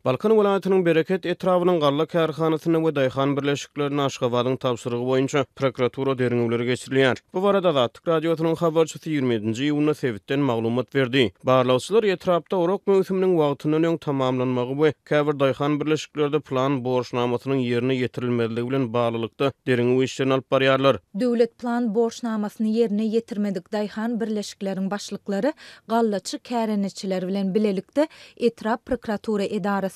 Balkan welaýatynyň Bereket etrabynyň galla kärhanasynda we daýhan birleşiklerinde Aşgabadyň tabşyrygy boýunça prokuratura derňewleri geçirilýär. Bu barada Azatlyk Radiosynyň habarçysy 27-nji iýunda sebitden maglumat berdi. Barlagçylar etrapda orak möwsüminiň wagtyndan öň tamamlanmagy we käbir daýhan birleşiklerde plan borçnamasynyň ýerine ýetirilmezligi bilen baglylykda derňew işlerini alyp barýarlar. Döwlet plan borçnamasyny ýerine ýetirmedik daýhan birleşikleriň başlyklary gallaçy kärendeçiler bilen bilelikde etrap prokuratura edarasynda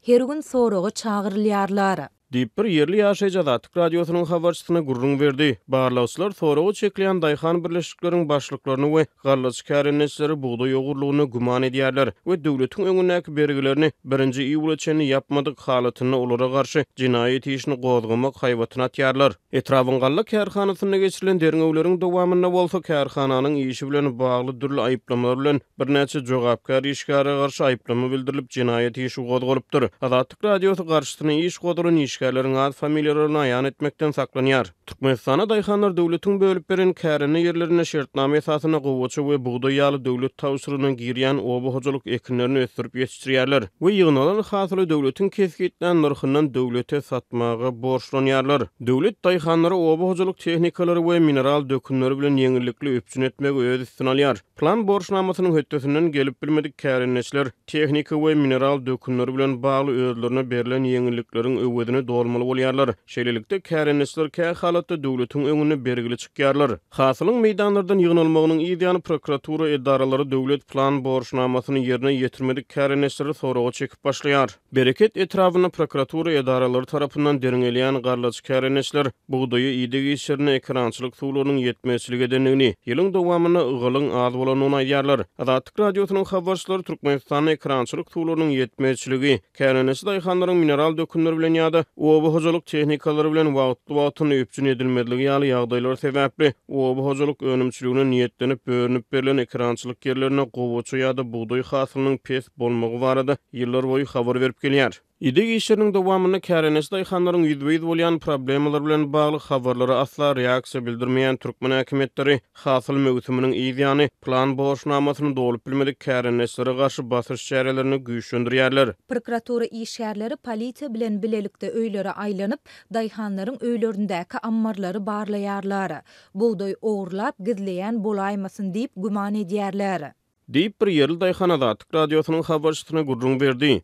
her gün soraga çagyrylýarlar. Diýip, bir ýerli ýaşaýjy Azatlyk Radiosynyň habarçysyna gürrüň berdi. Barlagçylar soraga çekilýän daýhan birleşikleriň başlyklaryny we gallaçy kärendeçileri bugdaý ogurlygynda güman edýärler we döwletiň öňündäki bergilerini birinji iýula çenli ýapmadyk halatynda olara garşy jenaýat işini gozgamak haýbatyny atýarlar. Etrabyň galla kärhanasynda geçirilen derňewleriň dowamynda bolsa kärhananyň işi bilen bagly dürli aýyplamalar bilen birnäçe jogapkär işgäre garşy aýyplama bildirilip, jenaýat işi gozgalypdyr. Azatlyk Radiosy garşysyna iş gozgalan işgärleriň at-familiýalaryny aýan etmekden saklanýar. Türkmenistanda daýhanlar döwletiň bölüp beren kärende ýerlerinde şertnama esasynda gowaça we bugdaý ýaly döwlet tabşyrygyna girýän oba hojalyk ekinlerini ösdürip ýetişdirýärler we ýygnalan hasyly döwletiň kesgitlän nyrhyndan döwlete satmaga borçlanýarlar. Döwlet daýhanlary oba hojalyk tehnikalary we mineral dökünleri bilen ýeňillikli üpjün etmegi öz üstüne alýar. Plan borçnamasynyň hötdesinden gelip bilmedik kärendeçiler tehnika we mineral dökünleri bilen bagly özlerine berlen ýeňillikleriň öwezini dolmaly bolýarlar. Şeýlelikde, kärendeçiler kä halatda döwletiň öňünde bergili çykýarlar. Hasylyň meýdanlardan ýygnalmagynyň yz ýany prokuratura edaralary döwlet plan borçnamasyny ýerine ýetirmedik kärendeçileri soraga çekip başlaýar. Bereket etrabynda prokuratura edaralary tarapyndan derňelýän gallaçy kärendeçiler bugdaýa ideg işlerinde ekerançylyk suwlarynyň ýetmezçilik edendigini, ýylyň dowamynda ygalyň az bolandygyny aýdýarlar. Azatlyk Radiosynyň habarçylary Türkmenistanda ekerançylyk suwlarynyň ýetmezçiligi, kärendeçi daýhanlaryň mineral dökünler bilen ýa-da oba hojalyk tehnikalary bilen wagtly-wagtynda üpjün edilmezligi ýaly ýagdaýlar sebäpli oba hojalyk önümçiligine niýetlenip bölünip berlen ekerançylyk ýerlerinde gowaça ýa-da bugdaý hasylynyň pes bolmagy barada ýyllarboýy habar berip gelýär. Ideg işleriniň dowamynda kärendeçi daýhanlaryň ýüzbe-ýüz bolýan problemalary bilen bagly habarlara asla reaksiýa bildirmeýän türkmen häkimiýetleri hasyl möwsüminiň yz ýany plan borçnamasyny dolup bilmedik kärendeçilere garşy basyş çärelerini güýçlendirýärler. Prokuratura işgärleri polisiýa bilen bilelikde öýlere aýlanyp, daýhanlaryň öýlerindäki ammarlary barlaýarlar. Bugdaý ogurlap, gizleýän bolaýmasyn diýip güman edýärler. Diýip, bir ýerli daýhan Azatlyk Radiosynyň habarçysyna gürrüň berdi.